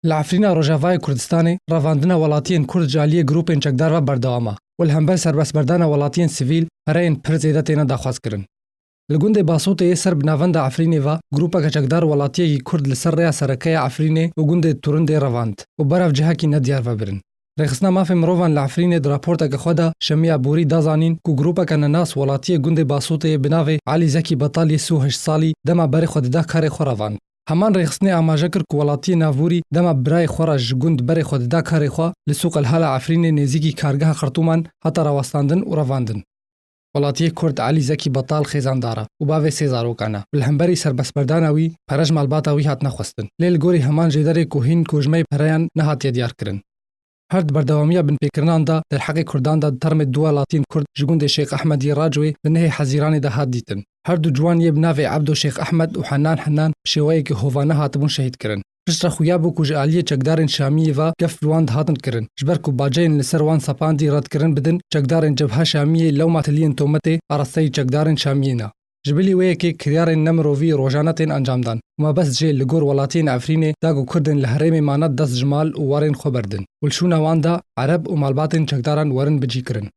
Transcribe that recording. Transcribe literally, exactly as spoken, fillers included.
Li Efrîna Rojavayê Kurdistanê revandina welatiyên Kurd ji aliyê grûpên çekdar ve berdewam e û li hember serbestberdana welatiyên sivîl pereyên pir zêde têne daxwazkirin. Li gundê Basûtê yê ser bi navenda Efrînê ve grûpeke çekdar welatiyekî Kurd li ser rêya sereke ya Efrînê û gundê Turindê revand û berev cihekî nediyar vebirin. Rêxistina Mafê Mirovan li Efrînê di raporteke xwe de Şemiya Borî da zanîn ku grûpeke nenas welatiyê gundê Basûtê yê bi navê Elî Zekî Betal yê sî û heşt salî dema berê xwe dida karê xwe revand. Heman rêxistinê amaje kir ku welatiyê navûrî dema birayê xwe re ji gund berê xwe dida karê xwe li Sûq El Hala Efrînê nêzîkî kargeha Xertûman hate rawestandin û revandin. Welatiyê Kurd Elî Zekî Betal xêzandar e û bavê sê zarokan e û li hemberî serbestberdana wî pere ji malbata wî hatine xwestin. Lê li gorî heman jêderê ku hîn kojmeyê pereyan nehatiye diyarkirin. Her di berdewamiya binpêkirinan de derheqê Kurdan de di termê du welatiyên Kurd ji gundê Şêx Ehmed yê Racwê di nehê Hezîranê de hat dîtin. Her du ciwan yê bi navê Ebdo Şêx Ehmed û Henan Henan bi şêweyekî hovane hatibûn şehîdkirin. Piştre xuya bû ku ji aliyê çekdarên Şamiyê ve gef li wan dihatin kirin, ji ber ku baceyên li ser wan sepandî redkirin bidin, çekdarên Cebha Şamiyê lewma tiliyên tometê arasteyî çekdarên Şamiyê ne. Ji bilî wê yekê kiryarên nemirovî rojane tên encamdan û mebest jê li gor welatiyên Efrînê da ku Kurdên li herêmê mane dest ji mal û warên xwe berdin û li şûna wan de Ereb û malbatên çekdaran werin bicîkirin.